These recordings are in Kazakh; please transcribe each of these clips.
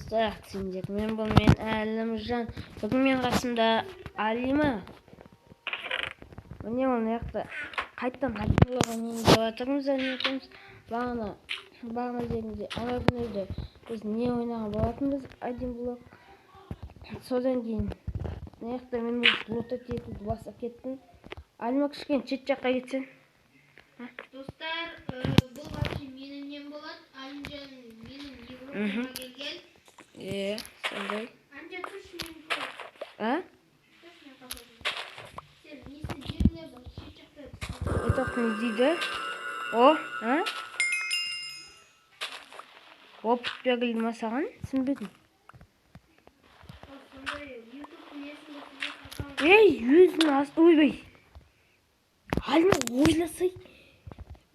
Достар, сендермен бұл мен Әлімжан. Бүгін мен қасымда Алима. Міне ол жақта қайтадан один блок ойнайын деп жатырмыз, ойнайтынбыз. Бағана жерінде ана күні біз не ойнаған болатынбыз, один блок. Содан кейін мына жақта мен лутать етуді бастап кеттім. Алима, кішкене шет жаққа кетсең. Достар, бұл вообще менің нем болады. Әлімжан менің Европаға келген. Сондай. Әлімжан, тұршы менің қол. А? Тұршы менің қасымда. Сен несі жерлерді шет жақта. Айтақ не дейді? О, а? Опыт берілді ма саған? Түсінбедім. Сондай, YouTube несін аккаунт. Ей, өзінің асты, ойбай. Алма, ойласай.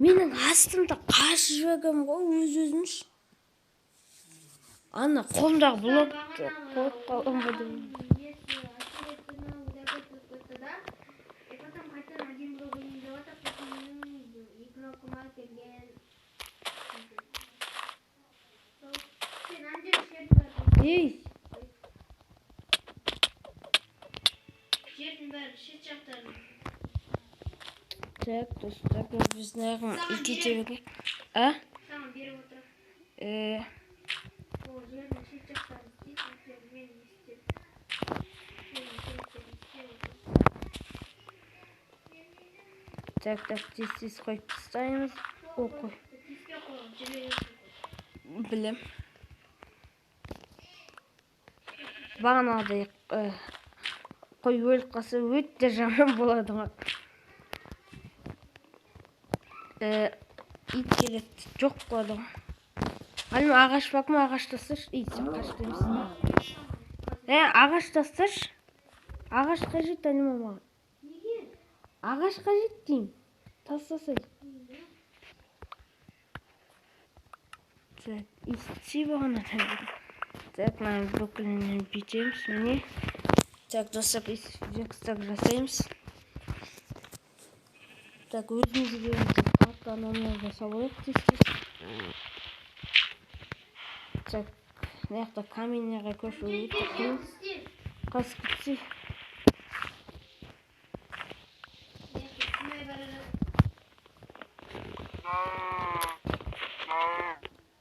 Менің астымда қашып жібергенмін ғой өз өзімш. Ана қолымдағы блокты қойып қалдым ғой деймін. Несі әсер етті, да. И потом қайтадан один блок ойнайын деп жатыр, сосын менің екі кнопкама келген. Сол, сен ана жерде жердің бәрі. Ей, Жердің бәрі шет жақтарын. Так, достар, біз мына Саған ит ете беремін. берейік. А? Саған беріп отырамын. Ол жердің шет жақтарын істейді, өйткені мен не істеп. Жердің шеттерін істеп отырмын. Так, так, тез тез қойып тастаймыз. О, қой. Тиіспей қойған, жібересің. Білем. Бағанағыдай қой өліп қалса өте жаман болады ғой. Ит келеді, жоқ қылады ғой. Алма, ағаш бар ма? Ағаш тасташы. Ей, сен қашты емессің ба? Ағаш тасташы. Ағаш қажет, Алма, маған. Неге? Ағаш қажет деймін. Тастасай. Так, істей бағанадан бері. Так, мына бүкілінен бүйтеміз, міне. Так, достар, верстак жасаймыз. Так, өзімізге аркананы жасап алайық тез тез. Так, мына жақта каменныйға көшу өте қиын. Қас күтсе.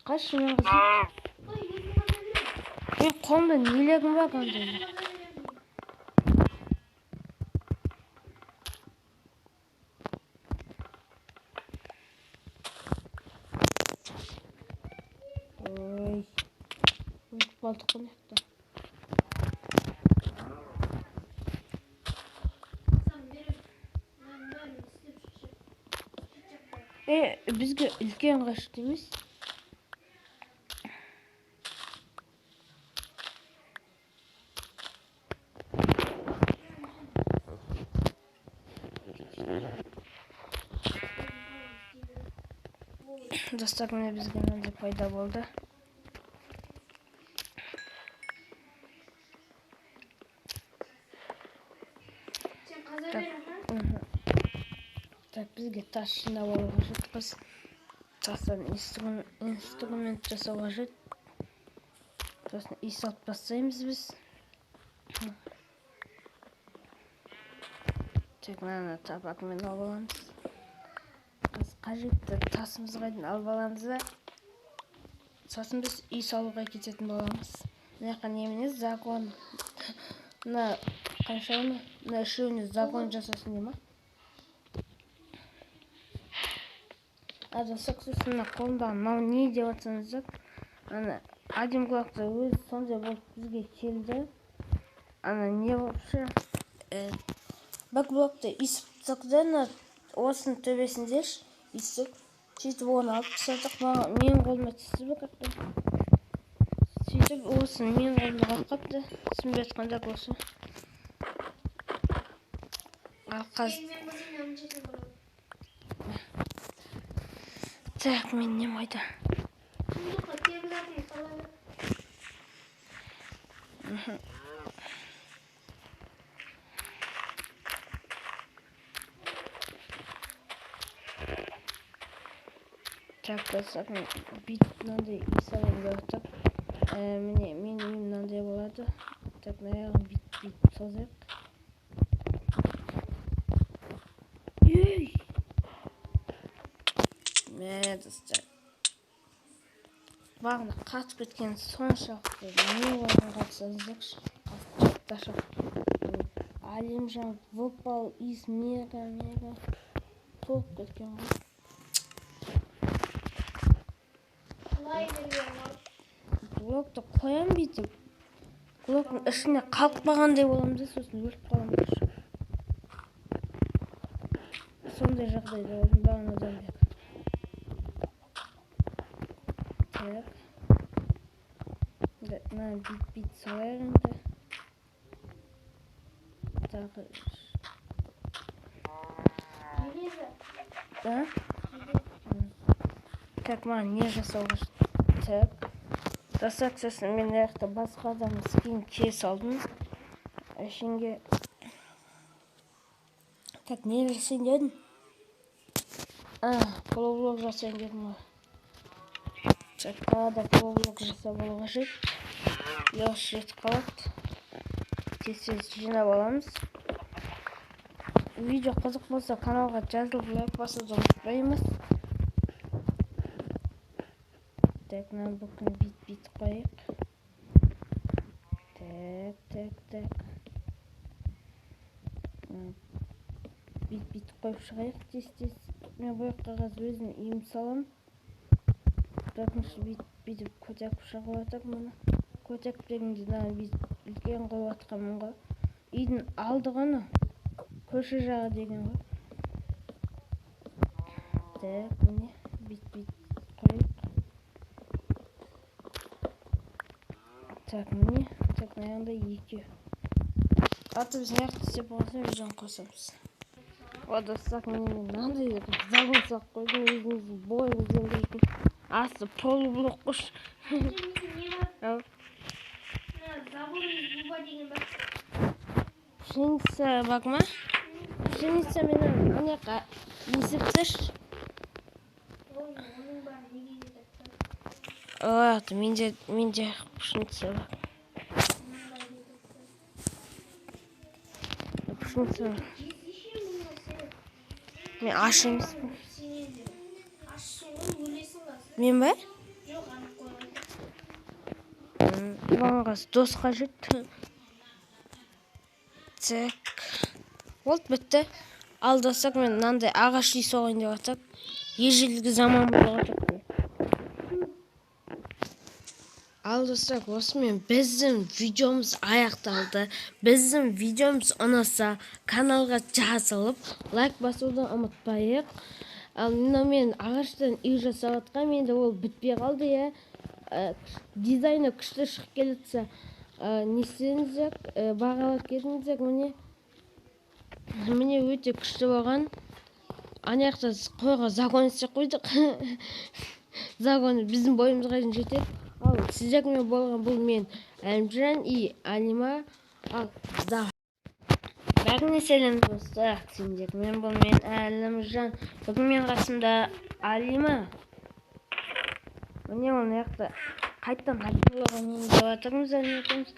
Қашы мен қызым. Мен қолымда нелерім бар андай. Ой. Өліп қалдық қой мына жақта. Бізге үлкен қажет емес. Достар, міне бізге мынандай пайда болды. Сен қаза бер, аха? Так, бізге тас жинап алу қажет қыз. Тастан инструмент жасау қажет. Сосын үй салып тастаймыз біз. Тек мынаны табакмен алып аламыз. Біз қажетті тасымызға дейін алып аламыз да. Сосын біз үй салуға кететін боламыз. Мына жаққа немене загон. Мына қаншауына? Мына үшеуіне загон жасасын дей ма? А, достар, сосын мына қолымдағы мынау не деп жатсаңыздар, ана один блокта өзі сондай болып бізге келді. Ана не вообще? Бір блокты исіп тастадық да, ана осының төбесінде ш, исіп, сөйтіп оны алып тастадық. Маған, менің қолыма түсті бе как-то? Сөйтіп осыны менің қолыма қалып қапты. Түсінбей жатқанда осы. Ал қазір. Так, мен нем қайда? Так, достар, мен бүйтіп мынандай үй салайын деп жатырмын. Міне, менің үйім мынандай болады. Так, мына жағын бүйтіп созайық. Ей! Мә, достар. Бағана қатып кеткен соншалықты не болған қатысаңыздаршы. Алимжан выпал из мега толып кеткен ғой. Блокты қоям бүйтіп. Блоктың ішіне қалып қалғандай боламын да, сосын өліп қаламын. Сондай жағдайда болдым бағанадан бері. Так. Мына бүйтіп салайық енді. Тағы. Да? Так, маған не жасау қажет? Так. Достар, сосын мен мына жақта басқа адам скин кие салдым. Әшейінге. Так, не жасайын дедім? Полублок жасайын дедім ғой. Так, тағы да полублок жасап алу қажет. Лёш жетіп қалады. Тез-тез жинап аламыз. Видео қызық болса, каналға жазылып, лайк басуды ұмытпаймыз. Так, мына бүкіл бүйтіп қояйық. Так, так, так. Бүйтіп қойып шығайық тез-тез. Мен бұл жаққа қазір өзім үйім саламын. Төртінші бүйтіп көтеріп шығып жатыр мұны. Көтеріп дегенде мына бүйтіп үлкен қойып жатқанмын ғой. Үйдің алды ғана. Көрші жағы деген ғой. Так, міне бүйтіп қояйық. Так, міне, так, мына жағында екеу. Аты біз мына жақта істеп болған соң видеоны қосамыз. О, достар, міне мен мынандай загон салып қойдым, өзіміздің бойымызбен дейтін. Асты полублок қош. Пшеница бар ма? Пшеница менен ана жаққа есептеші. Ой, менде пшеница бар. Пшеница бар. Мен аш емеспін. Мен ба? Маған қазір дос қажет. Так. Болды, бітті. Ал достар, мен мынандай ағаш үй соғайын деп жатсақ, ежелгі заман болып жатыр. Ал достар, осымен біздің видеомыз аяқталды. Біздің видеомыз ұнаса, каналға жазылып, лайк басуды ұмытпайық. Ал мына мен ағаштан үй жасап жатқан, енді ол бітпей қалды, иә. Дизайны күшті шығып келе жатса, не істеңіздер, бағалап кетіңіздер. Міне өте күшті болған. Ана жақта қойға загон істеп қойдық. Загон біздің бойымызға дейін жетеді. Ал сіздермен болған бұл мен Әлімжан и Алима. Ал бәріне сәлем достар, сендермен бұл мен Әлімжан. Бүгін мен қасымда Алима. Міне ол жақта қайтадан Алимаға ойнайын деп жатырмыз, Алима екеуміз.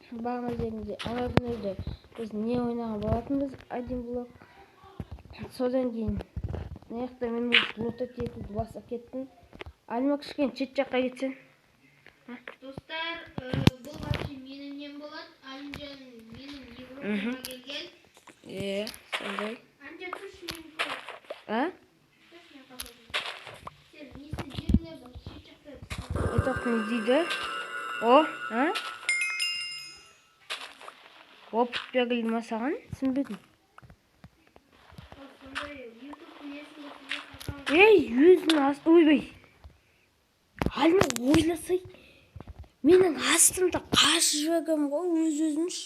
Бағана дегенде ана күндерде біз не ойнаған болатынбыз, один блок. Содан кейін мына жақта мен лутать етуді бастап кеттім. Алима, кішкене шет жаққа кетсең. Достар, бұл вообще менің нем болады. Әлімжан менің Европаға келген. Е, сондай. Әлімжан, тұршы менің қасыма. А? Тұршы менің қасыма. Сен несі жерлерді шет жақта. Айтақ не дейді? О, а? Опыт берілді ма саған? Түсінбедім. Сондай, YouTube несін аккаунт. Ей, өзінің асты, ойбай. Алима, ойласай. Менің астымда қашып жібергенмін ғой өз-өзімш.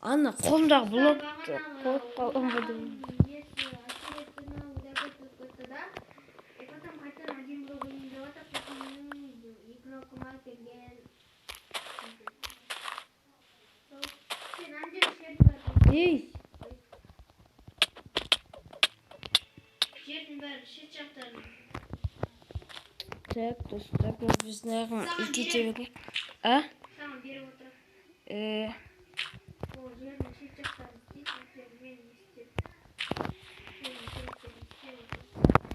Ана қолымдағы блокты қойып қалдым ба деп. Ей, Жердің бәрі шет жақтарын. Так, достар, біз мына кете берейік. А? Саған беріп отырып. Ол жердің шет жақтарын істейді, өйткені мен не істеп. Жердің шет жерін істеп отырмын.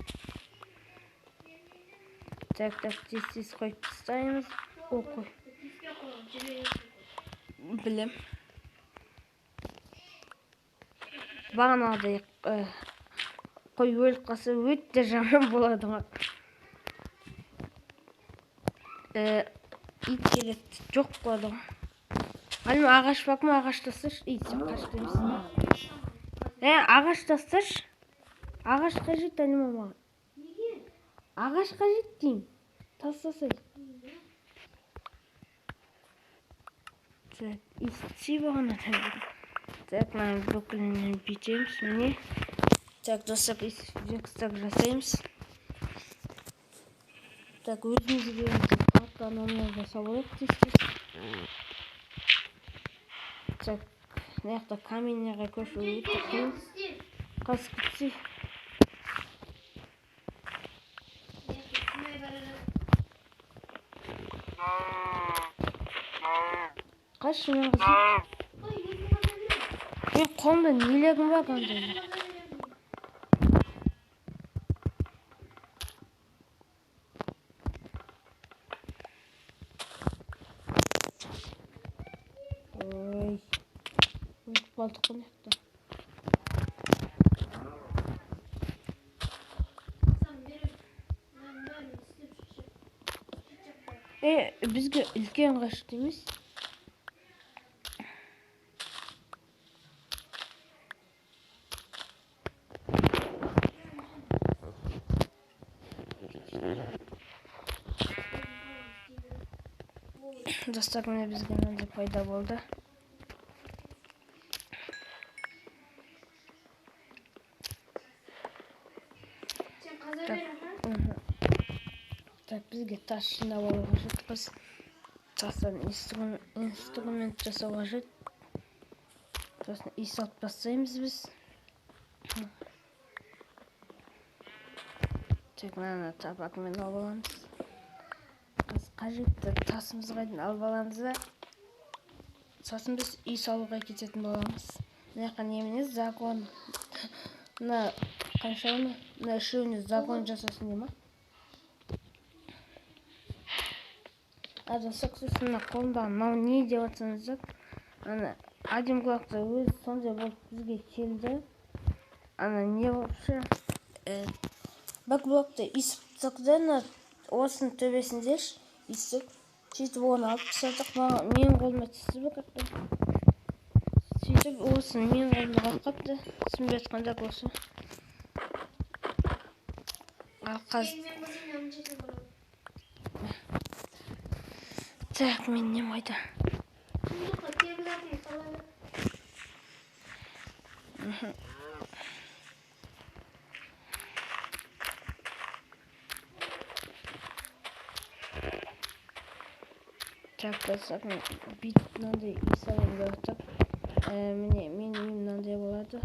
Так, так, тез тез қойып тастаймыз. О, қой. Тиіспей қойған, жібересің қой. Білем. Бағанағыдай қой өліп қалса өте жаман болады ғой. Ит келеді, жоқ қылады ғой. Әлім ағаш бар ма? Ағаш тасташы. Ит, сен қашты емессің ба? Ағаш тасташы. Ағаш қажет, Әлім маған. Неге? Ағаш қажет деймін. Тастасай. Так, істей бағана. Так, мына бүкілінен бүйтеміз, міне. Так, достар, верстак жасаймыз. Так, өзімізге арканы жасап алайық тез-тез. Так, мына жақта каменныйға көшу өте қиын. Қас күтсе. Қаш, мен қызым. Мен қолымда нелерім бар андай? Ой, өліп қалдық қой мына жақта. Бізге үлкен қажет емес. Достар, міне бізге мынандай пайда болды. Сен қаза бер, аха? Так, бізге тас жинап алу қажет. Біз тастан инструмент жасау қажет. Сосын үй салып тастаймыз біз. Так, мынаны табакмен алып аламыз. Біз қажетті тасымызға дейін алып аламыз да, сосын біз үй салуға кететін боламыз. Мына жаққа немене загон. Мына қаншауына? Мына үшеуіне загон жасасын дей ма? А, достар, сосын мына қолымдағы мынау не деп жатсаңыздар, ана один блокта өзі сондай болып бізге келді. Ана не вообще? Бір блокты исіп тастадық да, ана осының төбесінде ш, исіп, сөйтіп оны алып тастадық. Маған, менің қолыма түсті бе как-то? Сөйтіп осыны менің қолыма қалып қапты. Түсінбей жатқанда осы. Ал қазір Так, мен нем қайда? Так, достар, мен бүйтіп мынандай үй салайын деп жатып, міне, менің үйім мынандай болады.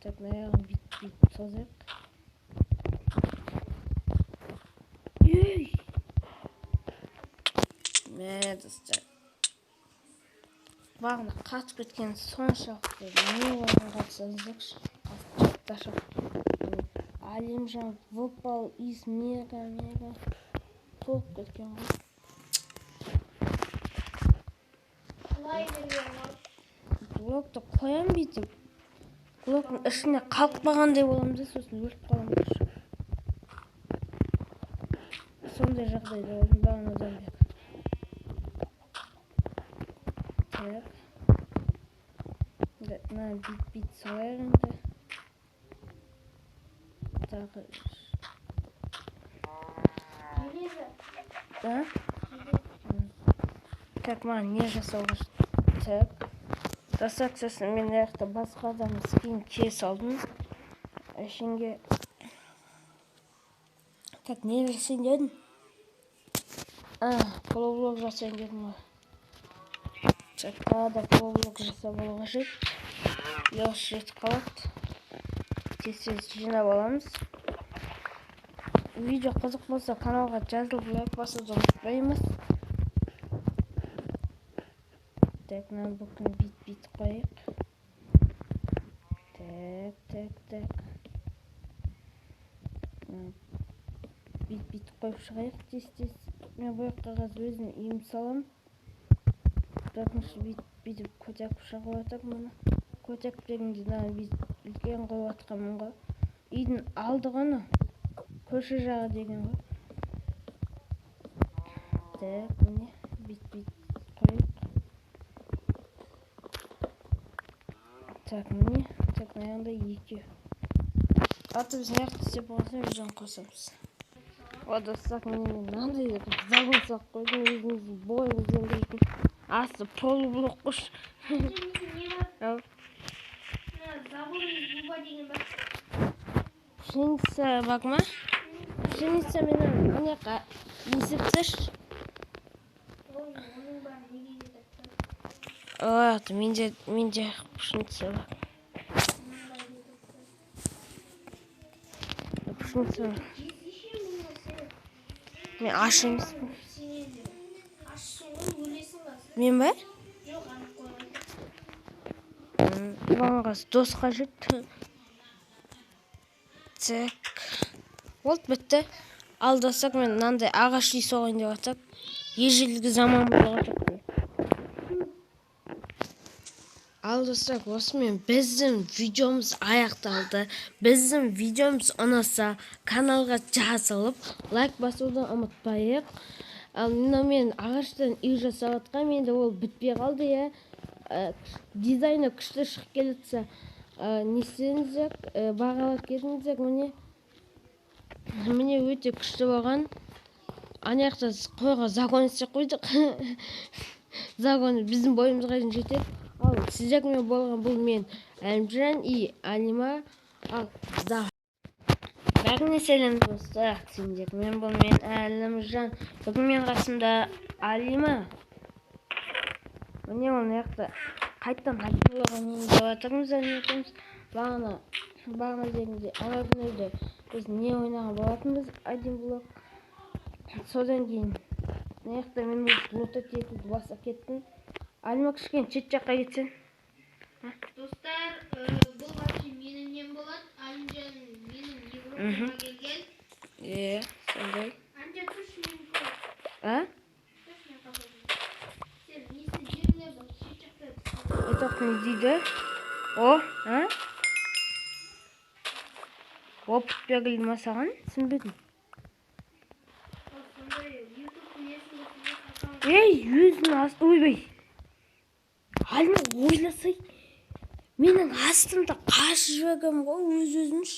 Так, мына жағын бүйтіп созайық. Үй! Мә, достар. Бағана қатып кеткен соншалықты не болғанын қарасаңыздаршы. Қатып. Алимжан выпал из мега, мега. Толып кеткен ғой. Блокты қоям бүйтіп. Блоктың ішіне қалып қалғандай боламын да, сосын өліп қаламын. Сондай жағдайда болдым бағанадан бері. Так. Мына бүйтіп салайық енді. Тағы. Да? Так, маған не жасау қажет? Так. Достар, сосын мен мына жақта басқа адам скин кие салдым. Әшейінге. Так, не жасайын дедім? Полублок жасайын дедім ғой. Так, тағы да полублок жасап алу қажет. Ұяш жетіп қалады. Тез-тез жинап аламыз. Видео қызық болса, каналға жазылып, лайк басуды ұмытпаймыз. Так, мынаны бүкіл бит-бит қояйық. Так, так, так. Бит-бит қойып шығайық тез-тез. Мен бұл жаққа қазір өзім үйім саламын. Төртінші бүйтіп көтеріп шығып жатыр мұны. Көтеріп дегенде мынаны бүйтіп үлкен қойып жатқанмын ғой. Үйдің алды ғой анау. Көрші жағы деген ғой. Так, міне бүйтіп қояйық. Так, міне, так, мына жағында екеу. Аты біз мына жақта істеп болған соң видеоны қосамыз. О, достар, міне мен мынандай загон салып қойдым, өзіміздің бойымыздан білетін. Асты полублок қош. Ау. Пшеница бар ма? Пшеница менен мына жаққа есептеші. Ой, менде пшеница бар. Пшеница бар. Мен аш емеспін. Мен ба? Маған қазір дос қажет. Так. Болды, бітті. Ал достар, мен мынандай ағаш үй соғайын деп жатсақ, ежелгі заман болып жатыр. Ал достар, осымен біздің видеомыз аяқталды. Біздің видеомыз ұнаса, каналға жазылып, лайк басуды ұмытпайық. Ал мына мен ағаштан үй жасап жатқан, енді ол бітпей қалды, иә. Дизайны күшті шығып келе жатса, не істеңіздер, бағалап кетіңіздер. Міне, міне өте күшті болған. Ана жақта қойға загон істеп қойдық. Загон біздің бойымызға дейін жетеді. Ал сіздермен болған бұл мен Әлімжан и Алима. Ал бәріне сәлем достар, сендермен бұл мен Әлімжан. Бүгін мен қасымда Алима. Міне ол жақта қайтадан Алимаға ойнайын деп жатырмыз, Алима екеуміз. Бағана дегенде ана күні біз не ойнаған болатынбыз, один блок. Содан кейін мына жақта мен өз лутать етуді бастап кеттім. Алима, кішкене шет жаққа кетсең. Достар, бұл вообще менің нем болады. Әлімжан менің Европаға келген. Е, сондай. Әлімжан, тұршы менің қой. А? Тұршы менің қасымда. Сен несі жерлерді шет жақта істе. Айтақ не дейді? О, а? Опыт берілді ма саған? Түсінбедім. Ол сондай YouTube несін өткізген аккаунт. Ей, өзінің асты, ойбай. Алима, ойласай. Менің астымда қашып жібергенмін ғой өз-өзімш.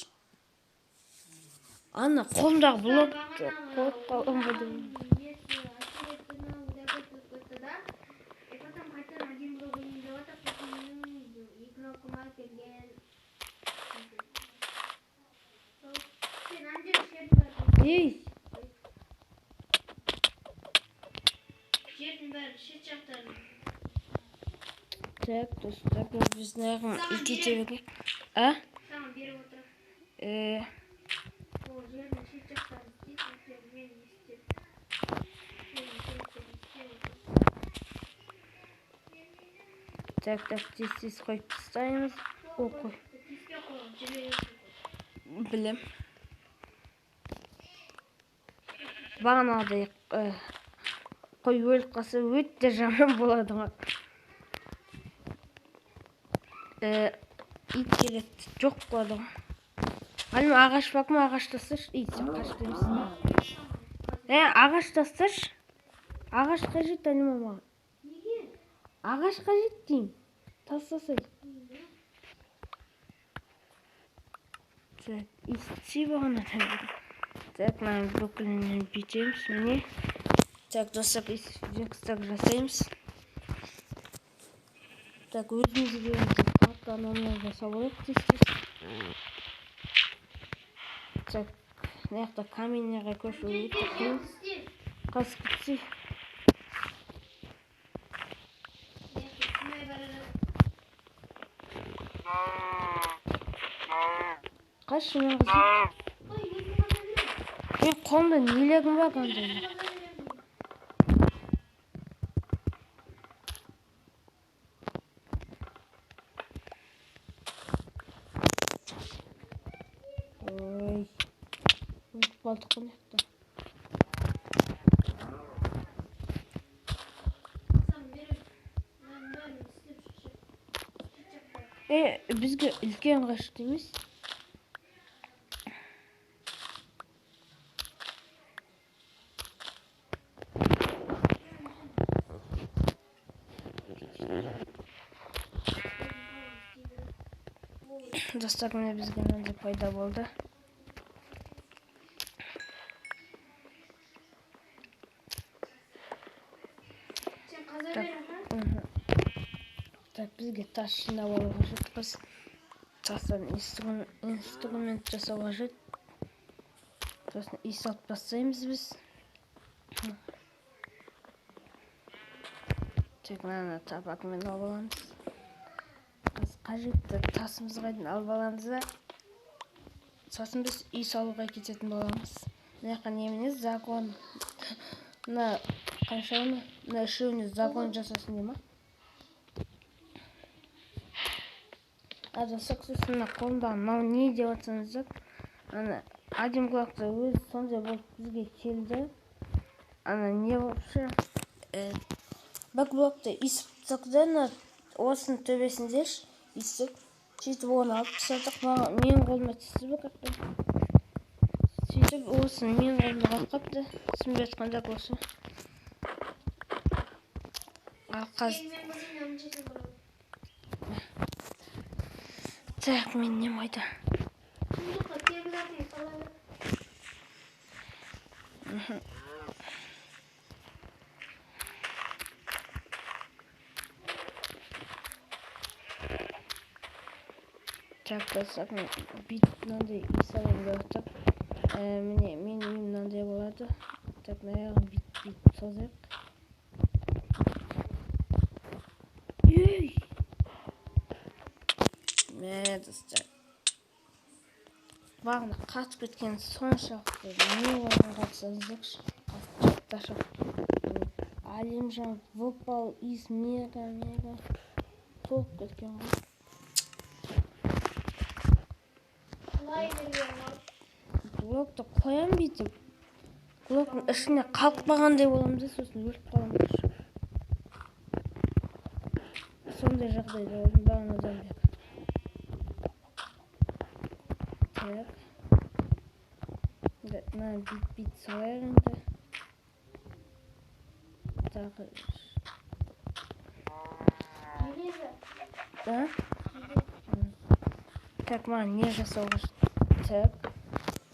Ана қолымдағы блокты қойып қалған ба деп. Ей, Жердің бәрі шет жақтарын. Так, достар, біз мына үлкейте берейік. А? Саған беріп отыр. Ол жердің шет жақтарын істейді, өйткені мен не істеп. Жердің шет жақтарын істеп отыр. Так, так, тез-тез қойып тастаймыз. О, қой. Тиіспей қойған, жібересің қой. Білем. Бағанағыдай, қой өліп қалса өте жаман болады ғой. Ит келеді, жоқ қылады ғой. Алима, ағаш бар ма? Ағаш тасташы. Ит, сен қашты емессің ба? Ағаш тасташы. Ағаш қажет, Алима, маған. Неге? Ағаш қажет деймін. Тастасай. Так, істей бағана. Так, мына бүкілінен бүйтеміз, міне. Так, достар, верстак жасаймыз. Так, өзімізге палканы жасап алайық тез-тез. Так, мына жақта каменныйға көшу өте қиын. Қасық күтсей. Қашы мен қызым. Мен қолымда нелерім бар андай. Ой. Өліп қалдық қой мына жақта. Бізге үлкен қажет емес. Достар, міне бізге мынандай пайда болды. Сен қаза бер, аха? Так, бізге тас жинап алу қажет. Біз тастан инструмент жасау қажет. Сосын үй салып бастаймыз біз. Тек мынаны табакмен алып аламыз. Қазір қажетті тасымызға дейін алып аламыз да. Сосын біз үй салуға кететін боламыз. Мына жаққа немене загон. Мына қаншауына? Мына үшеуіне загон жасасын дей ма? Достар, сосын мына қолымдағы мынау не деп жатсаңыздар, ана один блокта өзі сондай болып бізге келді. Ана не вообще? Бір блокты исіп тастадық да, ана осының төбесінде исіп, сөйтіп оны алып тастадық. Менің қолыма түсті бе как-то? Сөйтіп осыны менің қолыма қалып қалыпты. Түсінбей жатқанда осы. Ал қазір Так, мен нем қайда? Так, достар, мен бүйтіп мынандай үй салайын деп жатсам, міне, менің үйім мынандай болады. Так, мына жағын бүйтіп созайық. Үй! Мә, достар. Бағана қатып кеткен соншалықты не болғанын қарасаңыздаршы. Қатып. Алимжан выпал из мега толып кеткен ғой. Блокты қоям бүйтіп. Блоктың ішіне қалып қалғандай боламын да, сосын өліп қаламын. Сондай жағдайда болдым бағанадан бері. Так. Мына бүйтіп салайық енді. Тағы. Да? Так, маған не жасау қажет? Так.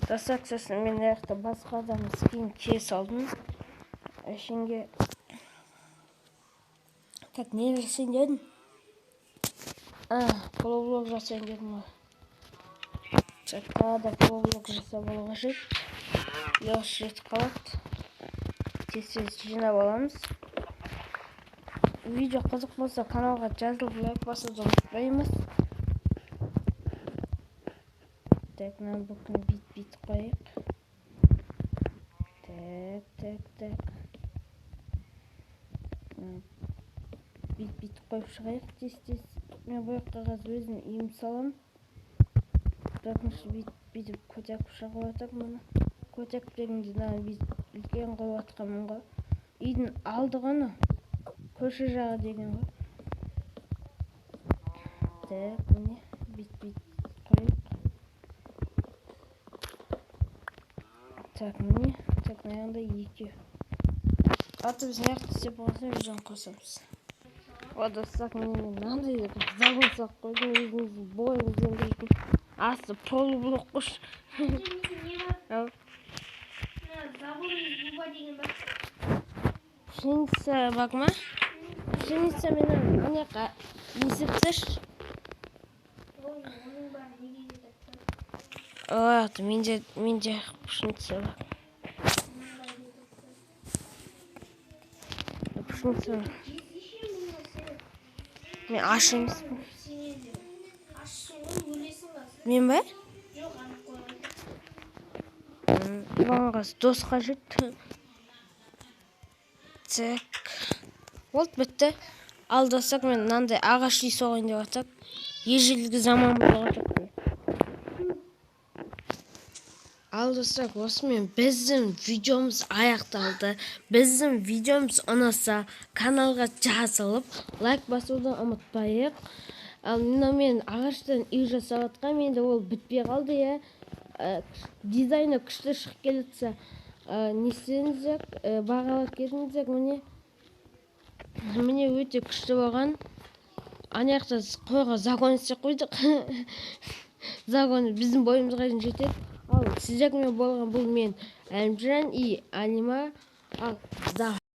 Достар, сосын мен мына жақта басқа адам скин кие салдым. Әшейінге. Так, не жасайын дедім? Полублок жасайын дедім ғой. Так, тағы да полублок жасап алу қажет. Лёш жетіп қалады. Тез-тез жинап аламыз. Видео қызық болса, каналға жазылып, лайк басуды ұмытпаймыз. Так, мынаны бүкіл бит-бит қояйық. Так, так, так. Бит-бит қойып шығайық тез-тез. Мен бұл жаққа қазір өзім үйім саламын. Төртінші бүйтіп көтеріп шығып жатыр мұны. Көтеріп дегенде мынаны бүйтіп үлкен қойып жатқанмын ғой. Үйдің алды ғой анау. Көрші жағы деген ғой. Так, міне бүйтіп қояйық. Так, міне, так, мына жағында екеу. Аты біз мына жақта істеп болған соң видеоны қосамыз. О, достар, міне мен мынандай загон салып қойдым, өзіміздің бойымыздан дейтін. Асты полублок қош. Не бар? Забор деген бар. Пшеница бар ма? Пшеница менен мына жаққа есіп тасташы. Оның бәрі неге жетеді? Ой, менде пшеница бар. Пшеница. Мен аш емеспін. Ашсың ғой, өлесің қазір. Мен бе? Жоқ, анық қойған. Оған дос қажет. Так, болды, бітті. Ал, достар, мен мынандай ағаш үй соғайын деп жатсақ, ежелгі заман болып жатыр. Ал, достар, осымен біздің видеомыз аяқталды. Біздің видеомыз ұнаса, каналға жазылып, лайк басуды ұмытпайық. Ал мынау мен ағаштан үй жасап жатқанмын, енді ол бітпей қалды, иә. Дизайны күшті шығып келе жатса, не істеңіздер, бағалап кетіңіздер. Міне, міне, өте күшті болған. Ана жақта қойға загон істеп қойдық, загон біздің бойымызға дейін жетеді. Ал сіздермен болған бұл мен, Әлімжан и Алима. Ал.